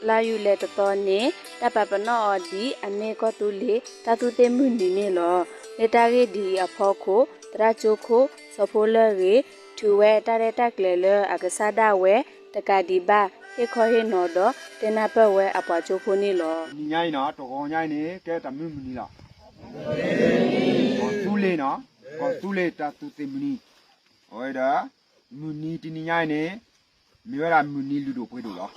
လါယူၤလဲၤတသီန့ၣ် တၢ်ပာ်ပနီၣ်အီၤဒ်အမ့ၢ်ကီၢ်သူလ့ၤတၢ်သူၣ်သ့ၣ်မုၢ်နံၤန့ၣ်လီၤ. လၢတၢ်ဂ့ၢ်ဒ်အံၤအဖီခိၣ် သရၣ်ကၠိခိၣ် စီၤဖိလၢၢ်ဂ့ၤ ထုးဝဲတၢ်ရဲၣ်တၢ်ကျဲၤလၢအကစၢ်ဒၣ်ဝဲ တကးဒံးဘၣ် ဟ့ၣ်ခီဟ့ၣ်နီၤဒီးသ့ၣ်နၢ်ပၢၢ်ဝဲအပှၤကၠိဖိန့ၣ်လီၤ. တနံၤညါအံၤနီၤ တဂီၤညါအံၤန့ၣ် ကဲတၢ်မုၢ်မုၢ်နံၤလီၤ. ကီၢ်သူလ့ၤနီၤ ကီၢ်သူလ့ၤတၢ်သူၣ်သ့ၣ်မုၢ်နံၤ အဝဲဒီး မုၢ်နံၤတနံၤညါအံၤန့ၣ် မ့ၢ်ဝဲဒၣ်မုၢ်နံၤလုၢ်ဒိၣ်ပှ့ၤဒိၣ်လီၤ.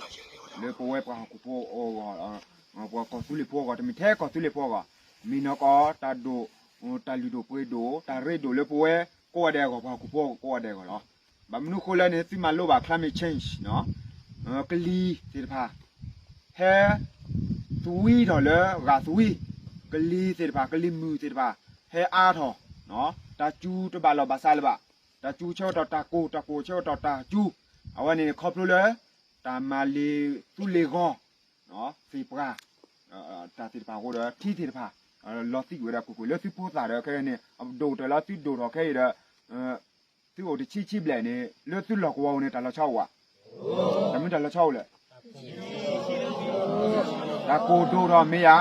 လၢပဝဲပှၤဟီၣ်ခိၣ်ဖိအဂီၢ် ပှၤကီၢ်သူလ့ၤဖိအဂီၢ် တမ့ၢ်ထဲကီၢ်သူလ့ၤဖိအဂီၢ် မ့ၢ်နီၢ်ကီၢ်တၢ်ဒိၣ် တၢ်လုၢ်ဒိၣ်ပှ့ၤဒိၣ် တၢ်ရ့ဒိၣ်လၢပဝဲကိးဂၤဒဲးအဂီၢ် ပှၤဟီၣ်ခိၣ်ဖိကိးဂၤဒဲးအဂီၢ်လီၤ. ဘၣ်မနုၤဃိလဲၣ်န့ၣ် သုမၤလိဘၣ် climate change နီၤ ကလံၤသ့ၣ်တဖၣ် ဟဲ သဝံထီၣ်လၢဂၤသဝံ ကလံၤသ့ၣ်တဖၣ် ကလံၤမုၢ်သ့ၣ်တဖၣ် ဟဲအါထီၣ် တၢ်စူၤတဘၣ်လီၢ်ဘၣ်စးလၢၤဘၣ်, တၢ်စူၤဆၢကတီၢ်တၢ်ကိၢ် တၢ်ကိၢ်ဆၢကတီၢ်တၢ်စူၤ, အဝဲန့ၣ်ခီဖျိလၢ တၢ်မၤလ့ၤသူလ့ၤဂီၤ သ့ၣ်ပှၢ် တၢ်သ့ၣ်တဖၣ်အဃိဒီး ထံသ့ၣ်တဖၣ် လီၤသံကွံာ်ဝဲဒၣ်ကွ့ၢ်ကွ့ၢ် လၢသုဖိသၣ်ဒီးခဲအံၤန့ၣ် အဒိၣ်ကတၢၢ်လၢသုဒိၣ်ထီၣ်ခဲအံၤဒီး သုအိၣ်တဆံဆံဘျဲၣ်န့ၣ် လၢသုလီၢ်ကဝီၤပူၤန့ၣ် တၢ်လီၤဆီအိၣ်ဧါ, တၢ်မနုၤတၢ်လီၤဆီအိၣ်လဲၣ်, တၢ်ကိၢ်ဒိၣ်ထီၣ်မ့ၢ်ဧါ,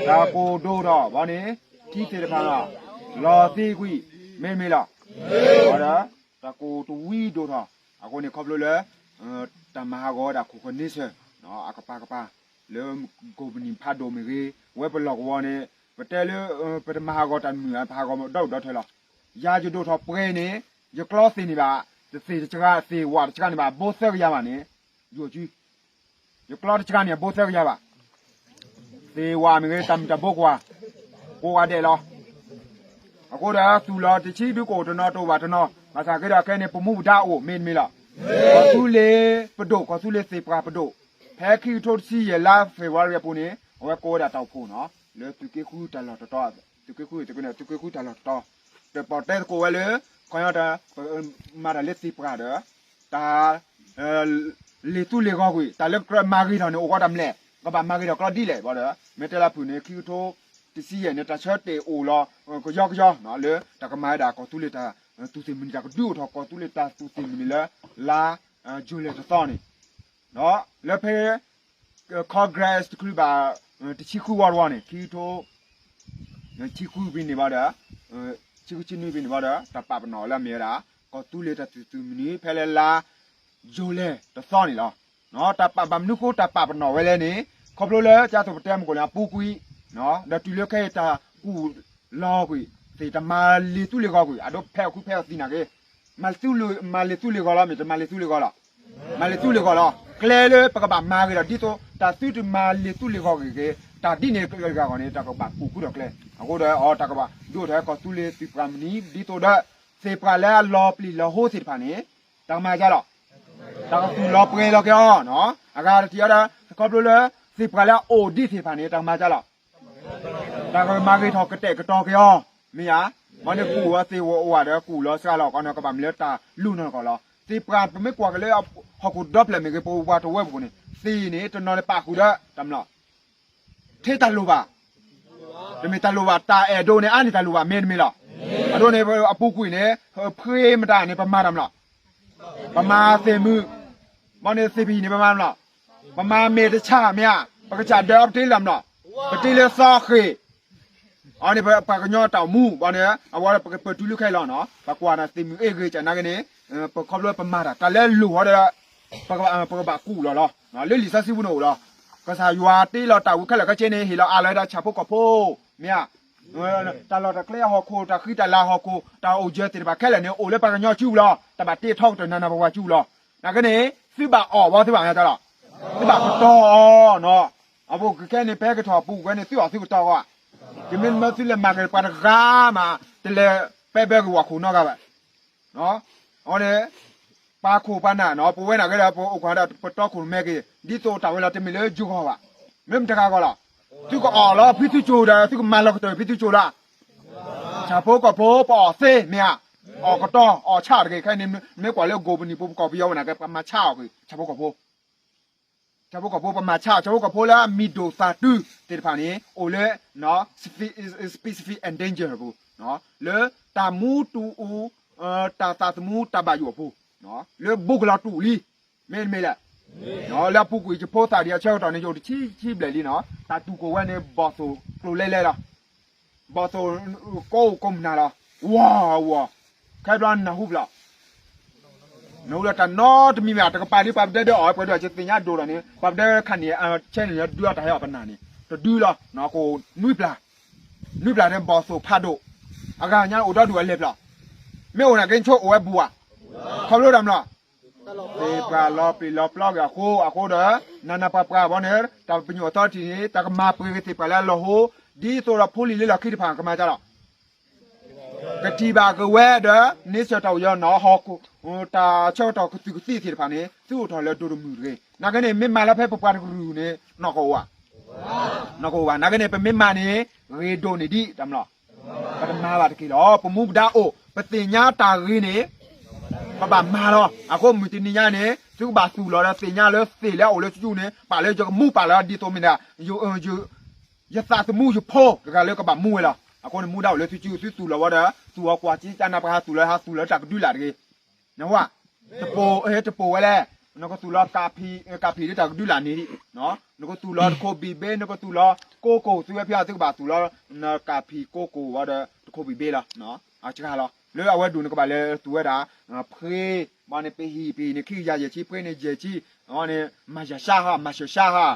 တၢ်ကိၢ်ဒိၣ်ထီၣ်ဘၣ်န့ၣ် ထံသ့ၣ်တဖၣ်လီၤ, လီၤသံကွံာ် မ့တမ့ၢ်လီၤ, ဒီး တၢ်ကိၢ်တဝံဒိၣ်ထီၣ် အဃိန့ၣ်ခီဖျိလၢ တၢ်မၤဟးဂီၤဝဲဒၣ်ခိၣ်ကန့ဆၢၣ် အကပၤကပၤ လၢကိးပနံၣ်ဖးဒိၣ်မ့ၢ်ဂ့ၤ ဝဲပလီၢ်ကဝီၤန့ၣ် ပတဲလၢ ပတမၤဟးဂီၤတၢ်မုာ် ပဟးဂီၤဒီဒူၣ်ဒီထၢလီၤ. ယၤယဒိၣ်ထီၣ်ပှဲၤန့ၣ် ယကျီသ့ၣ်န့ၣ်ဘၣ် တသ့ၣ်တစှၤ သ့ၣ်ဝးတစှၤန့ၣ်ဘၣ် အဘိသၢကယၤဘၣ်န့ၣ် ယိၣ်ကၠံ ယကျီတစှၤန့ၣ် အဘိသၢကယၤဘၣ် သ့ၣ်ဝးမ့ၢ်ဂ့ၤ တၢ်မုၢ်တၢ်ဘိကွၢ် ကိးဂၤဒဲးလီၤ. အဃိဒီး သူၣ်လီၤတဆံဒုကအိၣ်တနီၤ တအိၣ်ဘၣ်တနီၤ ဘၣ်ဆၣ်က့ဒီးခဲအံၤန့ၣ် ပမူပဒါအိၣ် မ့တမ့ၢ်လီၤ. ကီၢ်သူလ့ၤပဒိၣ် ကီၢ်သူလ့ၤသ့ၣ်ပှၢ်ပဒိၣ် ဖဲခံကထိတဆံယဲၢ်လါ February အပူၤန့ၣ် အဝဲကိးဝဲဒၣ်တၢ်အိၣ်ဖှိၣ်နီၤ လၢသုးက့ဃုတၢ်လီၢ်တတီၤ သုးက့ဃု သုးက့ဃုတၢ်လီၢ်တတီၤ တပီၣ်တဲသကိးဝဲလၢ ခီညီတၢ် မၤတၢ်လၢသ့ၣ်ပှၢ်ဒီး တၢ် လ့ၤသူလ့ၤဂီၤကွံာ် တၢ်လၢကြၢးမၤဂ့ၤထီၣ်န့ၣ် အိၣ်ဃီတၢ်မလဲၣ် ကဘၣ်မၤဂ့ၤထီၣ်ကျီဒ်လဲၣ်ဘၣ်ဒီး မ့ၢ်တဲလၢဖုၣ်န့ၣ် ခံကထိတဆံယဲၢ်န့ၣ် တၢ်ဆၢတဲာ်အိၣ်လီၤ ကယီကယီ လၢတၢ်ကမၤဝဲဒၣ်ကီၢ်သူလ့ၤတၢ်သူၣ်သ့ၣ်မုၢ်နံၤ တၢ်ကဒုးအိၣ်ထီၣ်ကီၢ်သူလ့ၤတၢ်သူၣ်သ့ၣ်မုၢ်နံၤလၢ လါ July တသီန့ၣ် ဒီးလၢဖဲ Congress တချုးဘၣ် တဆံဃုဝီတဝီန့ၣ် ခံကထိ ဆံဃုဖဲန့ၣ်ဘၣ်ဒီး ဆံဃုဆံနွံဖဲန့ၣ်ဘၣ်ဒီး တၢ်ပာ်ပနီၣ်လၢအမ့ၢ်ဝဲဒၣ် ကီၢ်သူလ့ၤတၢ်သူၣ်သ့ၣ်မုၢ်နံၤ ဖဲလၢလါ July တသီန့ၣ်လီၤ. တၢ်ပာ်ဘၣ်မနုၤဃိတၢ်ပာ်ပနီၣ်ဝဲလဲၣ်န့ၣ် ခီဖျိလၢ ကၠါသိးပတဲမကိၣ်န့ၣ် အပူၤကွံာ် ဒီးတုၤလၢခဲအံၤတၢ်ကူၣ်လီၤကွံာ် သ့ၣ်တမၤလ့ၤသူလ့ၤဂီၤကွံာ် အဒိဖဲအီၣ်ခုဖဲအီၣ်သံနာ်က့ မၤလ့ၤသူလ့ၤဂီၤလီၤ မ့ၢ်တမၤလ့ၤသူလ့ၤဂီၤလီၤ မၤလ့ၤသူလ့ၤဂီၤလီၤ. ကျဲလၢပကဘၣ်မၤဂ့ၤဒီး ဒ်သိးတၢ်သုတမၤလ့ၤသူလ့ၤဂီၤဂ့ၤဂ့ၤ တၢ်ဒ်န့ၣ်တဂၤဂီၢ်န့ၣ် တၢ်ကဘၣ်ကူၣ်ဃုထီၣ်ကျဲ အဃိဒီး အတၢ်ကဘၣ်ဒိၣ်ထီၣ်ကီၢ်သူလ့ၤသ့ၣ်ပှၢ်မုၢ်နံၤ ဒ်သိးဒီး သ့ၣ်ပှၢ်လၢအလီၤပျံၤလီၤဟိသ့ၣ်တဖၣ်န့ၣ် တၢ်ကမၤဒ်လဲၣ် တၢ်ကသူၣ်လီၤပှဲၤလီၤက့ၤအီၤ အဂၤတထံၣ်အီၤဒီး ခီဖျိလၢ သ့ၣ်ပှၢ်လၢအအိၣ်ဒံးသ့ၣ်တဖၣ်န့ၣ် တၢ်ကမၤဒ်လဲၣ် တၢ်ကမၤဂ့ၤထီၣ်ကတဲာ်ကတီၤက့ၤအီၤ မ့ၢ်ဧါ. ဘၣ်န့ၣ်ကူၣ်ဝဲသ့ၣ်ဝးဒီးကူၣ်လီၤစှၤလီၤကီးန့ၣ် ကဘၣ်မ့ၢ်လၢတၢ်လူၤနီၢ်ကီၢ်လီၤ. သ့ၣ်ပှၢ်ပမ့ၢ်ကွၢ်က့ၤလၢဟီၣ်ခိၣ်ဒီဖျၢၣ်မ့ၢ်ဂ့ၤ ပဝဲတဝၢပူၤန့ၣ် သ့ၣ်န့ၣ် တနီၤန့ၣ်ပာ်ဃုာ်ဒီးတၢ်မလီၤ ထဲတၢ်လိၣ်ဘၣ် တမ့ၢ်တၢ်လိၣ်ဘၣ် တၢ်အဲၣ်ဒိးန့ၣ် အါန့ၢ်တၢ်လိၣ်ဘၣ် မ့တမ့ၢ်လီၤ. အဒိန့ၣ် အပူၤကွံာ်န့ၣ် ဖှ့မတၤန့ၣ် ပမၤတၢ်မလီၤ. ပမၤသ့ၣ်မုၢ် ဘၣ်န့ၣ်သ့ၣ်ဖံန့ၣ် ပမၤမလီၤ. ပမၤမ့ၢ်တဆၣ်မ့ၢ်ဧါ, ပကစၢ်ဒၢးအီၤပတ့လၢမလီၤ. ပတ့လၢသီဃ့ၢ် အန့ၣ် ပှၤကညီတၢ်အိၣ်မူ ဘၣ်န့ၣ် အဝဲပကပတုၤလၢခဲလီၤနီၤ. ပကွၢ်န့ၣ်သ့ၣ်မုၢ်အ့ၣ်ဂ့ၤကနာ်က့န့ၣ် ပခီဖျိပမၤတၢ် တၢ်လၢလိၣ်ဟီဒီး ပကဘၣ်ကူၣ်လီၤလီၤ. လၢလံာ်စီဆှံပူၤန့ၣ်အိၣ်လီၤ. ကစၢ်ယွၤတ့လီၤတၢ်ဝံၤခဲလၢာ်ခဲဆ့န့ၣ် ဟ့ၣ်လီၤအးလီၤဝဲဒၣ်ဆၣ်ဖိကီၢ်ဖိ မ့ၢ်ဧါ. တၢ်လီၢ်တၢ်ကျဲဟီၣ်ခိၣ် တၢ်ဃံတၢ်လၤဟီၣ်ခိၣ် တၢ်အိၣ်ယၢၤသ့ၣ်တဖၣ်ခဲလၢာ်န့ၣ် အိၣ်လၢပှၤကညီစုပူၤလီၤ. တဘၣ်တ့ထီကတၢၢ်နးနးပှၤပှၤစုပူၤလီၤ. နာ်က့န့ၣ် သုဘၣ်အီၣ်ဘၣ် သုဘၣ်မၤတၢ်လီၤ. သုဘၣ်ကတီၤအီၤနီၤ. အပူၤကွံာ်ခဲန့ၣ် ဖဲကထီၣ်ပူၤကွံာ်န့ၣ် သုအီၣ်သုကတီၤအီၤဧါ. ယမ့ၢ်မၢသုလဲၤမၤက့ၤပှၤတဂၤမး တလဲၤပဲဘၢက့ၤဝဲခိၣ်နီတဂၤဘၣ်. အဃိန့ၣ် ပှၤခိၣ်ပှၤနၢ်နီၤ ပဝဲနာ်က့ဒီး ပအိၣ်ခိးဒီး ပတီခိၣ်မဲက့ၤ ဒ်သိးတၢ်ဝဲလီၤ တမ့ၢ်လၢယဂီၢ်ဘၣ်. မ့ၢ်မတဂၤဂီၢ်လီၤ. သုကအီၣ်လီၤဖံသုကၠိၤဒီး သုကမၤလီၤကတၢၢ်ဖံသုကၠိၤလီၤ. ဆၣ်ဖိကီၢ်ဖိပအီၣ်သ့မ့ၢ်ဧါ. အီၣ်ကတီၤ အီၣ်ဆၣ်တဂ့ၤ ခဲအံၤန့ၣ် မ့ၢ်ကွၢ်လၢကိးပနံာ်ပူၤ ပကီၢ်ပယီၤဝဲနာ်က့ ပမၤဆၣ်အီၤကွံာ် ဆၣ်ဖိကီၢ်ဖိ ဆၣ်ဖိကီၢ်ဖိ ပမၤဆၣ် ဆၣ်ဖိကီၢ်ဖိလၢအမံၤဒိၣ်သၣ်တုၤသ့ၣ်တဖၣ်န့ၣ် အိၣ်လၢ specific endanger အပူၤ လၢတၢ်မူတူအူ တၢ်သးသမူတၢ်ဘၣ်ယိၣ်အပူၤ လၢဘူးကလီၤတူာ်လံ မ့တမ့ၢ်လဲၣ် လၢအပူၤကွံာ်ယဖိသၣ်ဒံးအဆၢကတီၢ်န့ၣ် ယအိၣ်တဆံဆံဘျဲၣ်လံနီၤ, တၢ်တူၢ်ကိၢ်ဝဲန့ၣ် ဘီၣ်သိၣ်ကျိၤလဲလဲလီၤ. ဘီၣ်သိၣ်ကိးအိၣ်ကိးမုၢ်နၤလီၤ, ဝီၤ, ဝီၤ, ခဲဘျီနၢ်ဟူဘျီ နဟူလၢတၢ်နီတမံၤမ့ၢ် တကပၤဒ်ပှၤပဒဲဒၢအီၣ်ဝဲပှဲၤဒိၣ် ယသ့ၣ်ညါဒိၣ်ဒီးန့ၣ် ပှၤပဒဲခါန့ၣ် ဆဲန့ၣ်ဒုးအီၣ်တၢ်ဟဲအီၣ်ပနၢ်န့ၣ် တဒုလီၤ, ကိးနွံပျၢ်, နွံပျၢ်န့ၣ်ဘီၣ်သိၣ်ဖးဒိၣ်, အဂၤညါအိၣ်ဒီဒူၣ်အလဲၤပျီ, မ့ၢ်အိၣ်နာ်က့ဆိအိၣ်ဝဲဘူးဧါ, ခီဖျိတၢ်မလီၤ သ့ၣ်ပှၢ်လီၤပျံၤလီၤပျီက့ၤအဃိ အဃိဒီး နးနးပှၤပှၤဘီန့ၣ် တၢ်ပညိၣ်အသီတထံၣ်န့ၣ် တၢ်ကမၤပှဲၤက့ၤသ့ၣ်ပှၢ်လၢအလီၢ်ဟိ ဒ်သိးဒီးဖိလံၤလၢလီၢ်ခံတဖၣ်ကမၤတၢ်လီၤ ကထံၣ်ဘၣ်က့ၤဝဲဒီး န့ဆၢၣ်တၢ်အိၣ်ယီၤနီၤ ဟီၣ်ခိၣ် တၢ်ဆၢကတီၢ်ကသုၣ်ကသံၣ်သ့ၣ်တဖၣ်န့ၣ် သုအိၣ်ထီၣ်လၢဒိၣ်တမုၢ်တဂ့ၤ. နာ်က့န့ၣ် မ့ၢ်မၤလၢဖဲပပှၤတကရူၢ်န့ၣ် နီၢ်ကီၢ်အိၣ်ဧါ, နီၢ်ကီၢ်အိၣ်ဘၣ်. နာ်က့န့ၣ် ပမ့ၢ်မၤန့ၣ် ဂ့ၤဒိၣ်န့ၢ်ဒံးတၢ်မလီၤ. ပတမၤဘၣ်တက့ၢ်လီၤ. ပမူပဒါအိၣ် ပသ့ၣ်ညါတၢ်ဂ့ၤန့ၣ် ပဘၣ်မၤလီၤ. အဃိမုၢ်တနံၤညါန့ၣ် သုကဘၣ်သူၣ်လီၤဒီးသ့ၣ်ညါလၢသ့ၣ်လၢအအိၣ်လၢသုစုန့ၣ် ပာ်လၢယကမူပာ်လီၤဒ်သိးမ့ၢ်ဒၣ် ယသးသမူယဖိတဂၤလၢကဘၣ်မူဝဲလီၤ. အဃိန့ၣ် မူဒါအိၣ်လၢသုစု သုသူၣ်လီၤဝဲဒီး သူၣ်အီၤကွၢ်က့ၤကနၢ်ပှၤဟးသူၣ်လီၤ ဟးသူၣ်လီၤတၢ်ကဒုလာ်တဂ့ၤ. နဝဲ တပိာ် တပိာ်ဝဲလဲၣ်. နကသူၣ်လီၤကၣ်ဖံး ကၣ်ဖံးဒ်တၢ်ကဒုလာ်န့ၣ်ဒံး, နကသူၣ်လီၤတခိၣ်ဘံၣ်ဘ့ နကသူၣ်လီၤကိၢ်ကိၢ် သုဝဲဖဲအသုကဘၣ်သူၣ်လီၤ နကၣ်ဖံးကိၢ်ကိၢ်ဝဲဒီးတခိၣ်ဘံၣ်ဘ့လီၤ. အစှၤလီၤ လၢအဝဲဒိၣ်နကဘၣ်လဲၤသူၣ်ဝဲဒၣ် ဖှ့ ဘၣ်န့ၣ် ပဟံၣ် ပဟံၣ်န့ၣ် ခံကယၤယဲၢ်ဆံ ဖှ့န့ၣ်ယဲၢ်ဆံ အဝဲန့ၣ် မၤယၤရှါဟါ မၤစၢၤရှါဟါ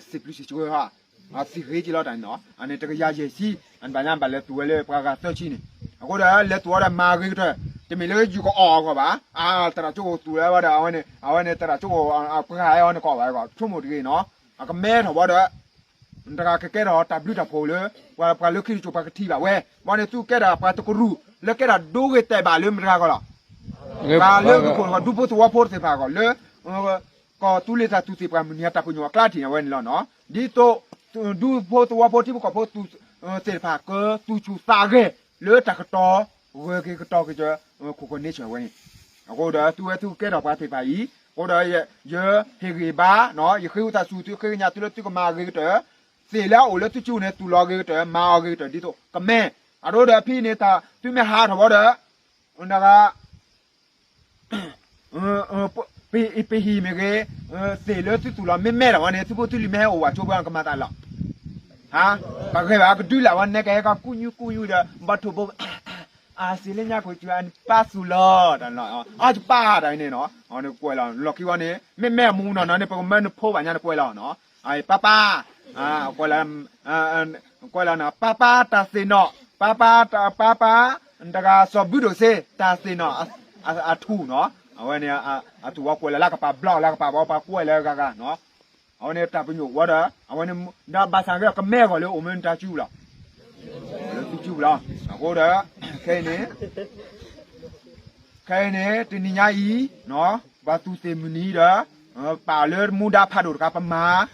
စံးပျုၢ်စံးဆှၢဟါ သံၣ်ဃ့က့ၤလီၤတၢ်န့ၣ်နီၤ အန့ၣ်တကယၤယဲၢ်ဆံ အန့ၣ်ဘၣ်ညါဘၣ်လဲၤသူၣ်ဝဲလၢပှၤဂၤသၢဆံန့ၣ် အဃိဒီး လဲၤသူၣ်ဝဲဒီးမၤဂ့ၤကတၢၢ် တမ့ၢ်လၢယုၢ်ကအီၣ်အဂီၢ်ဘၣ် အါ သရၣ်ကၠိအိၣ်သူၣ်လၢဝဲဒီး အဝဲန့ၣ် အဝဲန့ၣ် သရၣ်ကၠိအိၣ် ပှၤဂၤအဝဲန့ၣ်ကီးဘၣ်အဂီၢ် ဆိကမိၣ်တဂ့ၤနီၤ အကမဲထီၣ်ဝဲဒီး တဂၤကကဲထီၣ်တၢ်ဘျုးတၢ်ဖှိၣ်လၢ ပှၤလၢခံတစိၤပှၤကထံၣ်ဘၣ်ဝဲ ဘၣ်န့ၣ်သုကဲထီၣ်ပှၤတကရူၢ် လၢကဲထီၣ်ဒိဂ့ၤတဲာ်ဘၣ်လၢမတၤတဂၤအဂီၢ်လီၤ ပှၤလၢကခိၣ်နဂီၢ် ဒူဖိသဝီဖိသ့ၣ်တဖၣ်အဂီၢ် လၢ ကီၢ်သူလ့ၤသးသူၣ်သ့ၣ်ပှၢ်မုၢ်နံၤအတၢ်ပညိၣ်အကျါထံၣ်န့ၣ်ဝဲန့ၣ်လီၤနီၤ ဒ်သိး ဒူဖိသဝီဖိထံဖိကီၢ်ဖိသူၣ်သ့ၣ်တဖၣ်ကသူၣ်ဆူၣ်သးဂဲၤ လၢတၢ်ကတီၤ ဂၢၢ်က့ၤကတီၤက့ၤကၢ ခိၣ်ကီၢ်န့ဆၢၣ်ဝဲန့ၣ် အဃိဒီးသုဝဲသုကကဲထီၣ်ပှၤသ့ၣ်တဖၣ်အံၤ အဃိဒီး ယဟ့ၣ်ဂံၢ်ဘါ ယဃ့ဝံသးစူၤသုဃ့ကညးသုလၢသုကမၤဂ့ၤကတၢၢ် သ့ၣ်လၢအအိၣ်လၢသုစုန့ၣ် သူၣ်လီၤဂ့ၤကတၢၢ် မၤအီၤဂ့ၤကတၢၢ်ဒ်သိး ကမဲ အဒိဒီးဖဲန့ၣ် သုမ့ၢ်ဟးထီၣ်ဝဲဒီး နဂၤ ပဟံၣ်မ့ၢ်ဂ့ၤ သ့ၣ်လၢသုသူၣ်လီၤမ့မ့ၢ်ထီၣ်ဝဲန့ၣ် သုဖိသုလံၤမ့ၢ်ဟဲအိၣ်ဝးဆိဘၣ်ကမၤသးလီၤ ပှၤဂဲၤဘၣ်ကဒုလာ်ဝဲနဲကဟဲကီကူၣ်ညူကူၣ်ညူဒီး ဘီထိၣ်ဘိ အစံးလၢညါခိၣ်စူၤ အနပၢ်သူၣ်လီၤ အကပၢ်တၢ်န့ၣ်နီၤ နကွဲးလီၤ လီၢ်ခံဝဲန့ၣ် မ့မ့ၢ်အမူနီၢ်နီၢ်န့ၣ် ပကမၢနဖိဘၣ်ညါနကွဲးလီၤနီၤ ပၢ်ပၢ် ကွဲးလီၤ ကွဲးလီၤနီၤ ပၢ်ပၢ်တၢ်သ့ၣ်နီၣ် ပၢ်ပၢ် ပၢ်ပၢ် တဂၤစီၤဘုဒိၣ်စ့ တၢ်သ့ၣ်နီၣ် အထူၣ်နီၤ အဝဲန့ၣ် အထူၣ်ဝဲကွဲးလီၤလၢကပာ်ဘျီ လၢကပာ်ဘီ ပှၤကွဲးလၢဂၤဂၤနီၤ အဝဲန့ၣ်တၢ်ပညိၣ်ဝဲဒီး အဝဲန့ၣ် ဒီးဘၣ်ဆၣ်က့ၤကမဲဂီၢ်လၢအိၣ်မ့ၢ်နတၢ်စုပူၤလီၤ လၢသုစုပူၤလီၤ အဃိဒီး ခဲအံၤန့ၣ် ခဲအံၤန့ၣ် တနံၤညါအံၤ ပှၤသူၣ်သ့ၣ်မုၢ်နံၤဒီး ပာ်လၢမူဒါဖးဒိၣ်တခါ ပမၤ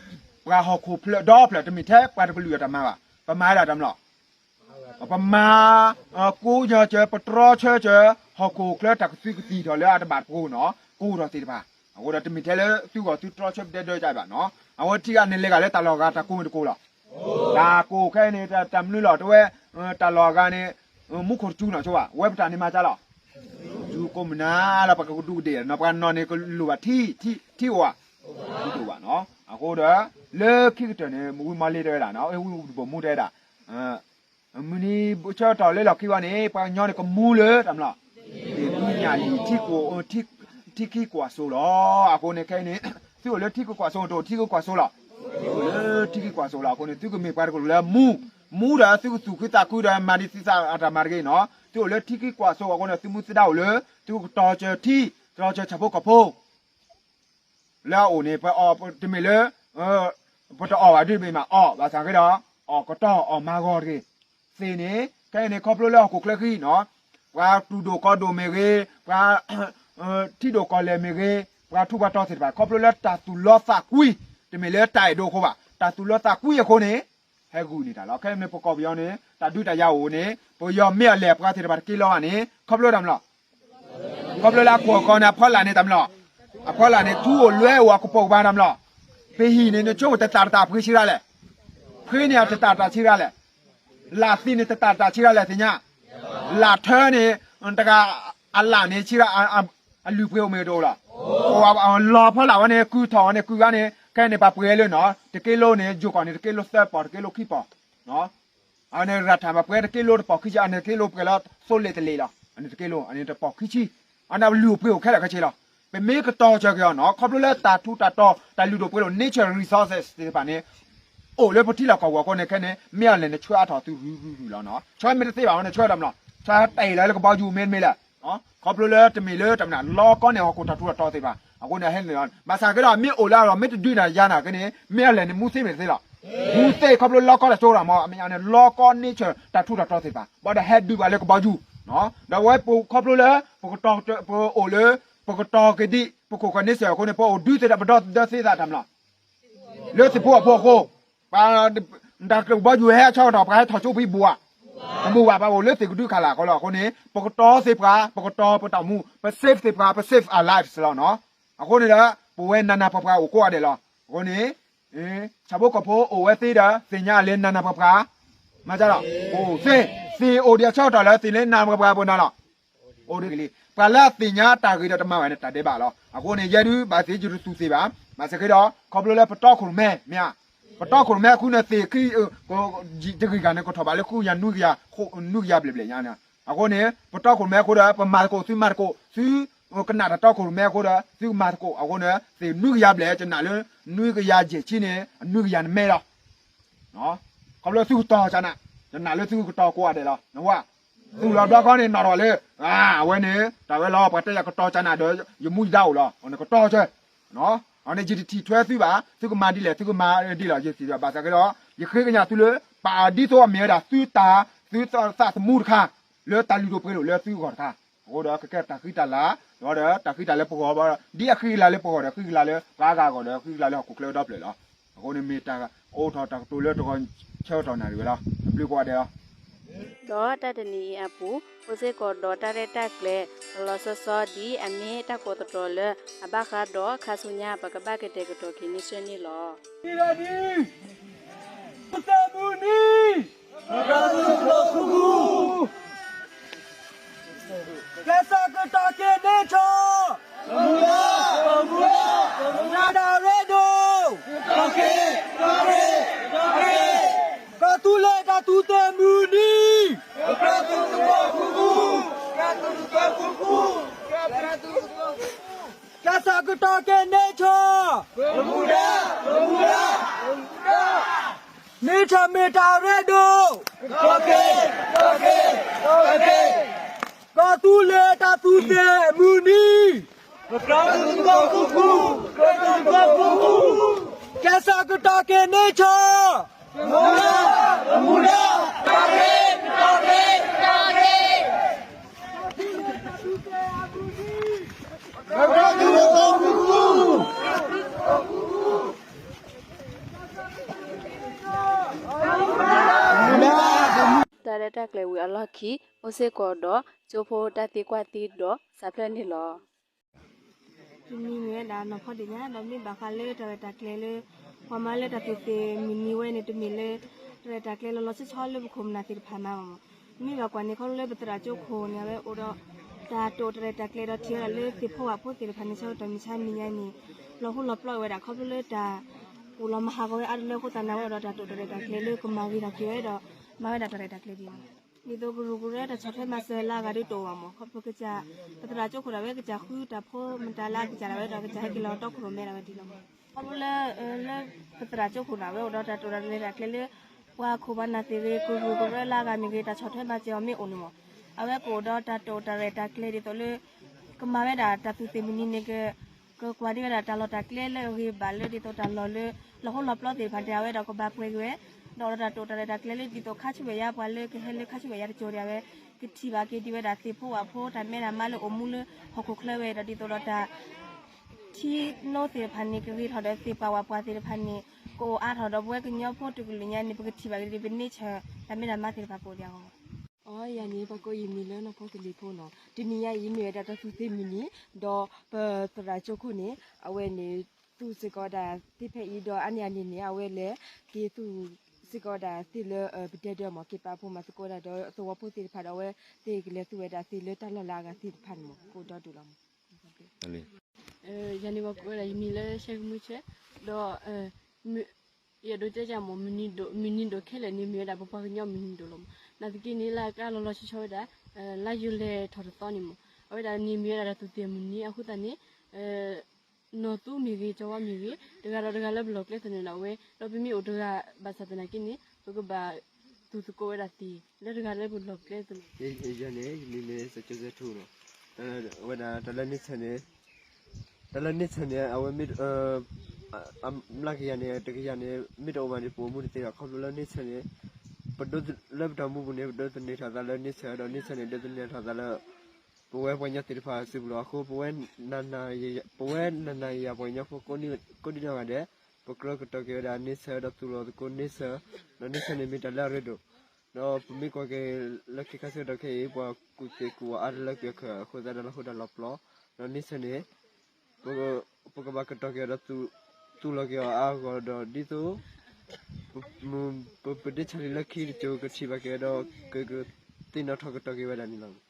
ပှၤဟီၣ်ခိၣ်ဖျၢၣ်ဒီဖျၢၣ် တမ့ၢ်ထဲပှၤတကလုာ်အတၢ်မၤဘၣ် ပမၤဝဲဒၣ်တၢ်မလီၤ ပမၤ ကိးညီစၢၤ ပတြီဆၢစၢၤ ဟီၣ်ခိၣ်ချၢတၢ်ကသုးကသံၣ်ထီၣ်လၢအတဘၣ်တပှိၤနီၤ ကိးထီၣ်သ့ၣ်တဖၣ် အဃိဒီးတမ့ၢ်ထဲလၢသုဂီၢ်သုတြီဆၢပဒဲဒၢကဘၣ်နီၤ အဝဲထံဂၤန့ၣ်လဲၤဂၤလၢတၢ်လီၢ်ဂၤတၢ်ကိးမ့ၢ်တကိးလီၤ တၢ်ကိးခဲအံၤန့ၣ် တၢ်မနုၤလီၤ တဝဲ တၢ်လီၢ်အဂၤန့ၣ် မူခိၣ်တစူၤနီၤဆိဘၣ် ဝဲပတၢ်န့ၣ်မၤကၢ်လီၤ ယူၤကိးမုၢ်နၤလၢပှၤကဒူးကဒ့ၣ်နီၤ ပှၤနီၢ်န့ၣ်ကလိၣ်ဘၣ်ထံ ထံအိၣ်ဧါ ထံတအိၣ်ဘၣ်နီၤ အဃိဒီး လၢခံကတၢၢ်န့ၣ် ဝံမီလ့တဝဲဒၣ်နီၤ ဝံဒဘိၣ်မူတဝဲဒၣ် မုၢ်နံၤဆၢကတီၢ်လၢလီၢ်ခံဝဲန့ၣ် ပှၤကညီန့ၣ်ကမူလၢတၢ်မလီၤ သ့ၣ်ဘုညၣ်လံၤ ထံခံကွၢ်စိလီၤ အဃိန့ၣ် ခဲအံၤန့ၣ် သုအိၣ်လၢထံခံကွၢ်စိ တအိၣ်ထံခံကွၢ်စိလီၤ လၢထံခံကွၢ်စိလီၤ အဃိန့ၣ် သုကမ့ၢ်ပှၤတကလုာ်လၢမူ မူဒီးသုကသူၣ်ခုသးခုဒီးမၤဒ်သုသးအတၢ်မၤတဂ့ၤနီၤ သုအိၣ်လၢထံခံကွၢ်စိအဃိန့ၣ် သုမူသုဒါအိၣ်လၢ သုကတီၤစၢၤထံ ကတီၤစၢၤဆၣ်ဖိကီၢ်ဖိ လၢအအိၣ်န့ၣ် ပအီၣ်တမ့ၢ်လၢ ပတအီၣ်ဘၣ်ဒ်ပမ့ၢ်အီၣ် ဘၣ်ဆၣ်က့ဒီး အီၣ်ကတီၢ်အီၣ်မၤဂီၤတဂ့ၤ သ့ၣ်န့ၣ် ခဲအံၤန့ၣ် ခီဖျိလၢဟီၣ်ခိၣ်ချၢဃံနီၤ ပှၤတူၢ်ဒိၣ်ကီၢ်ဒိၣ်မ့ၢ်ဂ့ၤ ပှၤ ထံဒိၣ်ကီၢ်လဲၢ်မ့ၢ်ဂ့ၤ ပှၤထူးပှၤတီၤသ့ၣ်တဖၣ် ခီဖျိလၢတၢ်သူၣ်လီသးကွံ တမ့ၢ်လၢတၢ်အဲၣ်ဒိးအဃိဘၣ် တၢ်သူၣ်လီသးကွံအဃိန့ၣ် ဟဲဂုာ်န့ၢ်တၢ်လီၤ ခဲအံၤန့ၣ် ပကီၢ်ပယီၤန့ၣ် တၢ်ဒုးတၢ်ယၤအိၣ်န့ၣ် ပယီၤမ့ၢ်အလဲၤပှၤသ့ၣ်တဖၣ်တက့ၤလီၤဘၣ်န့ၣ် ခီဖျိတၢ်မလီၤ ခီဖျိလၢအခိၣ်အဃီန့ၣ် အဖီလာ်န့ၣ်တၢ်မလီၤ အဖီလာ်န့ၣ် ထူအိၣ်လွဲအိၣ်အကပိာ်ကပၤတၢ်မလီၤ ပဟံၣ်န့ၣ် နဆိကမိၣ်တတၢ်တတၢ်ဖှ့ဆံးရလဲၣ် ဖှ့န့ၣ်တတၢ်တတၢ်ဆံးရလဲၣ် လၣ်သံန့ၣ်တတၢ်တတၢ်ဆံးရလဲၣ်သ့ၣ်ညါ လၣ်ထၢန့ၣ် တဂၤအလၣ်န့ၣ်ဆံးရ အလုၢ်ပှ့ၤအိၣ်မ့ၢ်တအိၣ်လီၤ အိၣ်လီၤဖီလာ်ဝဲန့ၣ် ကုၢ်ထီၣ်ဝဲန့ၣ် ကုၢ်ဂၤန့ၣ် ခဲအံၤန့ၣ် ပှၤပှဲၤလၢနီၤ တက့လိန့ၣ် ယိၤကီၢ်န့ၣ် တက့လိသၢပီၢ် တက့လိခံပီၢ် အဝဲန့ၣ် ရၤထၣ် ပှၤပှဲၤတက့လိတပီၢ်ခံဆံ အန့ၣ်တက့လိပှဲၤလၢသိလ့ၣ်တလ့ၣ်လီၤ. အန့ၣ်တက့လိ အန့ၣ်တပီၢ်ခံဆံ အန့ၣ်လုၢ်အိၣ်ပှ့ၤအိၣ်ခဲလၢာ်ခဲဆ့လီၤ. ပမ့ၢ်ကတီၤစၢၤက့ၤအီၤနီၤ ခီဖျိလၢတၢ်ထူးတၢ်တီၤ တၢ်လုၢ်ဒိၣ်ပှ့ၤဒိၣ် natural resources သ့ၣ်တဖၣ်န့ၣ် အိၣ်လၢပထံလီၢ်ကီၢ်ပူၤအဃိန့ၣ် ခဲန့ၣ် မ့ၢ်အီၤလဲၣ်န့ၣ် ဆှၢအါထီၣ်သုရုၢ်ရုၢ်ရုၢ်လီၤနီၤ. ဆှၢမ့ၢ်တသ့ဘၣ်အဃိန့ၣ် ဆှၢဒီးမ့ၢ်လီၤ ဆှၢတ့ၢ်လၢလၢကဘီယူၤမ့တမ့ၢ်လဲၣ် ခီဖျိလၢတမ့ၢ်လၢတမနုၤ လီကီန့ၣ် ဟီၣ်ခိၣ်တၢ်ထူးတၢ်တီၤသ့ၣ်တဖၣ် အဃိန့ၣ် ဟဲနုာ်လီၤ ဘၣ်ဆၣ်က့ဒီး မ့ၢ်အိၣ်လၢအလီၢ် မ့ၢ်တဒုးနၤယၤနၤက့န့ၣ် မ့ၢ်အီၤလဲၣ်န့ၣ် မူသ့မ့ၢ်တသ့လီၤ. မူသ့ခီဖျိလီကီတၢ်စိတၢ်ကမီၤ အမဲာ်ညါန့ၣ် လီကီ nature တၢ်ထူးတၢ်တီၤသ့ၣ်တဖၣ် ဘၣ်ဒီးဟဲဒုးဘၣ်လၢကဘီယူၤ ဒီးဝဲပခီဖျိလၢ ပကတီၤ ပအိၣ်လၢ ပကတီၤက့ၤဒံး ပခိၣ်ဃၢၤန့ဆၢၣ်အဃိန့ၣ် ပအိၣ်ဒုးသ့ၣ်ဒီးပဒီသဒၢသ့သးတၢ်မလီၤ လၢသ့ၣ်ဖိအဖီခိၣ် ပှၤ တၢ်ကဘီယူၤဟဲအဆၢကတီၢ် ပှၤဟဲထီၣ်ကၠိဖဲဘူးဧါ, တဘူးဘၣ် ပှၤအိၣ်လၢသ့ၣ်ကဒုခးလၢ်အဃိလီၤ. အဃိန့ၣ် ပကတီၤသ့ၣ်ပှၤ ပကတီၤပတၢ်အိၣ်မူ ပ save သ့ၣ်ပှၤ ပ save our lives လီၤနီၤ. အဃိန့ၣ်ဒီး ပဝဲနးနးပှၤပှၤအိၣ်ကိးဂၤဒဲးလီၤ. အဃိန့ၣ် ဆၣ်ဖိကီၢ်ဖိအိၣ်ဝဲသ့ဒီး သ့ၣ်ညါလၢနးနးပှၤပှၤ မၤဒ်လီၤ အိၣ်သ့ သ့ၣ်အိၣ်ဒံးအဆၢကတီၢ်လၢသ့ၣ်လၢနးနးပှၤပှၤပနၤလီၤ အိၣ်ဒ်ကလံၤ ပှၤလၢအသ့ၣ်ညါတၢ်ဂ့ၤဒီးတမၤဝဲန့ၣ် တၢ်ဒဲးဘးလီၤ. အဃိန့ၣ် ယဲဒုး ဘၣ်သ့ၣ်ယတသူၣ်သ့ၣ်ဘၣ်, ဘၣ်ဆၣ်က့ဒီး ခီဖျိလၢပတီခိၣ်ရိၣ်မဲ မ့ၢ်ဧါ, ပတီခိၣ်ရိၣ်မဲအဃုန့ၣ် သ့ၣ်ခံ တဂ့ၤဂၤန့ၣ် ကထီၣ်ဘးလၢဃုကယၤ နွံကယၤဘျဲၣ်ဘျဲၣ်ညါန့ၣ်. အဃိန့ၣ် ပတီခိၣ်ရိၣ်မဲအဃိဒီး ပမၤသကိး သုမၤသကိး သုကနၣ်တၢ်တီခိၣ်ရိၣ်မဲအဃိဒီး သုကမၤသကိး အဃိန့ၣ် သ့ၣ်နွံကယၤဘျဲၣ် ကနၣ်လၢ နွံကယၤယဲၢ်ဆံန့ၣ် အနွံကယၤနမဲလီၤ. ခီဖျိသုကတီၤကနၣ်, ကနၣ်လၢသုကတီၤကိးဂၤဒဲးလီၤ. နဝဲ သူၣ်လီၤဘျီခီန့ၣ် နီၣ်ထီၣ်လၢ အဝဲန့ၣ် တၢ်ဝဲလီၤ ပှၤတဲယၤကတီၤကနၣ်ဒီး ယမူယဒါအိၣ်လီၤ. အန့ၣ်ကတီၤစၢၤ, အန့ၣ်ယတထံၣ်ထွဲသုဘၣ်, သုကမၤဒ်လဲၣ် သုကမၤဒ်လီၤ ယသ့ၣ်ညါဘၣ်ဆၣ်က့ဒီး ယဃ့ကညးသုလၢ ပာ်ဒ်သိးအမ့ၢ်ဝဲဒၣ်သုတၢ် သုသးသမူတခါ လၢတၢ်လုၢ်ဒိၣ်ပှ့ၤဒိၣ်လၢသုဂီၢ်တခါ, အဃိဒီးကကဲတၢ်ဃံတၢ်လၤ ဒီးတၢ်ဃံတၢ်လၤလၢပဂီၢ်ဘၣ်, ဒ်အဃံကလၤလၢပဂီၢ်ဒီး ဃံကလၤလၢပှၤအါဂၤအဂီၢ်ဒီး ဃံကလၤလၢဟီၣ်ခိၣ်ချၢဒီဖျၢၣ်လီၤ. အဃိန့ၣ်မ့ၢ်တၢ်အိးထီၣ်တၢ်ကတိၤလၢတဂီၤဆၢကတီၢ်နၣ်ရံၣ်ဝဲလီၤ. တဘျုးကိးဂၤဒဲးလီၤ. ဒီးတၢ်တနံၤအံၤအပူၤ အိၣ်စ့ၢ်ကီးဒီးတၢ်ရဲၣ်တၢ်ကျဲၤ လီၤလီၤဆီဆီဒ်အမ့ၢ်တၢ်ကိးသတြီၤလၢ အဘၣ်ဃးဒီးခါဆူညါ ပကဘၣ်ကတဲာ်ကတီၤက့ၤန့ၢ်ဆၢန့ၣ်လီၤ. ကဲစးကတီၤက့ၤန့ၢ်ဆီ တၢ်ရဲၣ်ဒိၣ် ကီၢ်သူလ့ၤတၢ်သူသ့ၣ်မုၢ်နံၤ ကဲစးကတီၤက့ၤန့ၢ်ဆီ န့ၢ်ဆီမ့ၢ်တၢ်ရဲၣ်ဒိၣ် ကီၢ်သူလ့ၤတၢ်သူသ့ၣ်မုၢ်နံၤ ကဲစးကတီၤက့ၤန့ၢ်ဆီ တၢ်ရဲၣ်တၢ်ကျဲၤဝံၤအလီၢ်ခံ အိၣ်စ့ၢ်ကီးဒီး ကၠိဖိတၢ်သံကွၢ်သံဒိးစးဖျၢၣ်န့ၣ်လီၤ. တမံၤမ့ၢ်ဝဲဒၣ်နီၢ်ဖီဒ့ၣ်ညါ ဒီးမ့ၢ်ဘၣ်ဃးလၢတၢ်ရဲၣ်တၢ်ကျဲၤလၢ ပှၤမၤလၢတၢ်သူသ့ၣ်မုၢ်နံၤဝဲန့ၣ် တမ့ၢ်လၢ တၢ်ရဲၣ်တၢ်ကျဲၤလီၤလီၤဆီဆီလၢပခိၣ်ပနၢ်သ့ၣ်တဖၣ်မၤဘၣ်မး. မ့ၢ်ဘၣ်ကွၢ်န့ၣ် ခီဖျိလၢပသရၣ်ကၠိခိၣ်န့ၣ် အဝဲအိၣ်ဒီး တၢ်တိာ်တၢ်ရဲၣ်တၢ်ကျဲၤဒီးထံၣ်ဝဲဒၣ်လၢသ့ၣ်ဖိဝၣ်ဖိသ့ၣ်တဖၣ်န့ၣ် ဆၢကတီၢ်မုၢ်ဆါမံၤညါန့ၣ် လီၤဟူလီၤပျီဝဲဒၣ် ခီဖျိလၢတၢ် အိၣ်လီၤမၤဟးဂီၤဝဲအါတလၢအဃိသတးန့ၣ် အဝဲအိၣ်ဒီးတၢ်တိာ်တၢ်ရဲၣ်တၢ်ကျဲၤလၢကမၤဂ့ၤထီၣ်က့ၤဝဲဒီး မၤဝဲဒၣ်တၢ်ရဲၣ်တၢ်ကျဲၤဒ်အံၤ ဒ်သိးကရူၢ်ကရၢတၢ်ဆီၣ်ထွဲမၤစၢၤလၢအဂၤဒ်တအိၣ်ဘၣ်မး ခီဖျိကစၢ် ပသရၣ်ကၠိခိၣ်ဒၣ်ဝဲကစၢ်ဃုတၢ်ဖိမတၤလၢအကစၢ်ဒၣ်ဝဲဒီးကစၢ်ဟဲက့ၤလီၤတီခိၣ်ရိၣ်မဲဒၣ်ဝဲဒ်လီၤမး. ခီဖျိလၢ လၢပသရၣ်ကၠိခိၣ်ဒၣ်ဝဲအိၣ်ဒီးတၢ်တိာ်တၢ်ရဲၣ်တၢ်ကျဲၤလၢ ပှၤခိၣ်ပှၤနၢ်သ့ၣ်ဂ့ၤ ကရူၢ်ကရၢလၢအဂၤမ့ၢ်ဂ့ၤ တၢ်ဆီၣ်ထွဲမၤစၢၤအီၤမ့ၢ်အိၣ်န့ၣ်မး အဝဲကအိၣ်ဒီးတၢ်တိာ်တၢ်ရဲၣ်တၢ်ကျဲၤဒ်သိးလၢ ကမၤဝဲဒၣ်တၢ်သူသ့ၣ်မုၢ်နံၤန့ၣ် ကကွၢ်ဒံးဝဲဒၣ်တၢ်လီၢ်တၢ်ကျဲလၢအဂ့ၤဘၣ်လၢဒ်သိးတၢ်လီၢ်လၢ လီၤဟူလီၤပျီသ့ၣ်တဖၣ်န့ၣ် အဝဲဒီးကဘၣ်ပှဲၤက့ၤဝဲ ဒီးအိၣ်ဒီးတၢ်တိာ်တၢ်ရဲၣ်တၢ်ကျဲၤလၢဒ်သိးခါဆူမဲာ်ညါပှၤလၢကဟဲလၢခါဆူမဲာ်ညါတစိၤန့ၣ် အဝဲကထံၣ်ဘၣ်က့ၤဒံးဝဲဒၣ်သ့ၣ်ဖိဝၣ်ဖိတၢ်မဲတၢ်မါလၢအိၣ်မူလၢဟီၣ်ခိၣ်ချၢဝဲဒီးဒ်သိးဒီးတၢ် ထံနိသ့ၣ်တဖၣ်န့ၣ် ကဂ့ၤထီၣ်ဒီးသ့ၣ်ပှၢ်ဝၣ်ပှၢ်သ့ၣ်တဖၣ်န့ၣ် ကအိၣ်အါထီၣ်ဒီးပဝဲကညီဖိတကလုာ်ညါန့ၣ် ပကထံၣ်ဘၣ်က့ၤဒ်ပန့ဆၢၣ် တၢ်မဲတၢ်မါသ့ၣ်တဖၣ်ကအိၣ်ဒံးအဂီၢ် အယၤန့ၣ် ပကိးယမံၤလၢနီၢ်ဖီတလံၤဖိနီၤ တနံၤညါအံၤမ့ၢ်ဝဲဒၣ်တၢ်သူသ့ၣ်မုၢ်နံၤ ဒီးပသရၣ်ကၠိခိၣ်န့ၣ် အဝဲန့ၣ် သူစ့ၢ်ကီးဒၣ်သ့ၣ်ဖဲအံၤဒီးအါန့ၢ်အန့ၣ်န့ၣ် အဝဲလဲၤက့ၤသူစ့ၢ်ကီးဒၣ်သ့ၣ်လၢပဒဲဒၢမး က့ၤပာ်ဖှိၣ်မၤသကိးဒၣ်ဒီးသဝီဖိသ့ၣ်တဖၣ်ဒီးအဝဲသ့ၣ်ကလဲၤသူဝဲဒၣ်သ့ၣ်လၢတၢ်လီၢ်လၢအဂၤသ့ၣ်တဖၣ်န့ၣ်မး ကအိၣ်ဒီဒူၣ်လီၤမး ယၤန့ၣ်ပှၤကိးဝဲဒၣ်ယမံၤလၢ ရှဲကမုၢ်ဆဲး, ဒီး ယအဲၣ်ဒိးတဲကမၢ် မုၢ်နံၤဒိၣ်ခဲလၢာ်န့ၣ် မ့ၢ်ဝဲဒၣ်ပပှၤကညီမုၢ်နံၤဒိၣ်လီၤမၢ်. နာ်သက့န့ၣ် လၢအကါလီၤလီၤဆီဆီဝဲဒၣ် လါယူၤလံထီၣ်တသီန့ၣ်မၢ်, အဝဲဒၣ်န့ၣ်မ့ၢ်ဝဲဒၣ်တၢ်သူၣ်သ့ၣ်မုၢ်နံၤအဃိသတးန့ၣ် နီၢ်သူမ့ၢ်ဂ့ၤ ကၠီၤဝါမ့ၢ်ဂ့ၤ တဂၤဒီးတဂၤလၢပလီၢ်ကျဲသနၢၣ်ဒၣ်ဝဲ ဒီးပမ့ၢ်အိၣ်တဂၤဘၣ်ဆၣ်သနာ်က့န့ၣ် ပကဘၣ်သူၣ်သကိးဝဲဒၣ်သ့ၣ် လၢတဂၤလၢပလီၢ်ကျဲသနၢၣ် ယၤန့ၣ် ယမံၤမ့ၢ်စီၤကၠိစဲးထူနီၤ, ဝဲဒၣ်တၢ်လၢန့ဆၢၣ်န့ၣ် တၢ်လၢန့ဆၢၣ်န့ၣ် အဝဲမ့ၢ် မျးကယၤန့ၣ် တကယၤန့ၣ် မ့ၢ်တအိၣ်မးန့ၣ် ပအိၣ်မူတသ့ဘၣ်. ခီဖျိလၢန့ဆၢၣ်န့ၣ် ပဒိလၢပတၢ်မူပူၤန့ၣ် ပဒိးသန့ၤထီၣ်သးလၢန့ဆၢၣ် ဒီးန့ဆၢၣ်န့ၣ် ဒိးသန့ၤထီၣ်သးလၢ ပဝဲပှၤကညီသ့ၣ်တဖၣ်စုပူၤလီၤ. အဃိ ပဝဲ ပဝဲနၤနၤယၤယၤပှၤကညီဖိကိးဒံနီၢ်ဂၤဒဲး ပကြၢးကတီၢ်က့ၤဝဲဒၣ်န့ဆၢၣ် ဒီးသူၣ်လီၤသကိးန့ဆၢၣ်, ဒီးန့ဆၢၣ်န့ၣ်မ့ၢ်တၢ်လၢအရ့ဒိၣ်, ဒီးပမ့ၢ်ကွၢ်က့ၤလၢခံခါဆၢကတီၢ်ခဲအံၤ ပှၤကူၣ်သ့ကူၣ်ဝီအါတလၢကွံာ်အခၢး အဃိသတးဒီးလီၢ်ဟိတၢ်လီၤပျီ, ဒီးန့ဆၢၣ်န့ၣ် ပကဘၣ်ကတီၢ်က့ၤအီၤဒီး သူၣ်လီၤက့ၤအီၤအါအဂီၢ်ဒီး ဒ်သိး ပပဒ့ဆၣ်လံလၢခံတစိၤကထံၣ်ဘၣ်က့ၤဒီး ကကသ့ၣ်နီၣ်ထီၣ်ကတီၢ်က့ၤဝဲဒၣ်န့ၣ်လီၤ.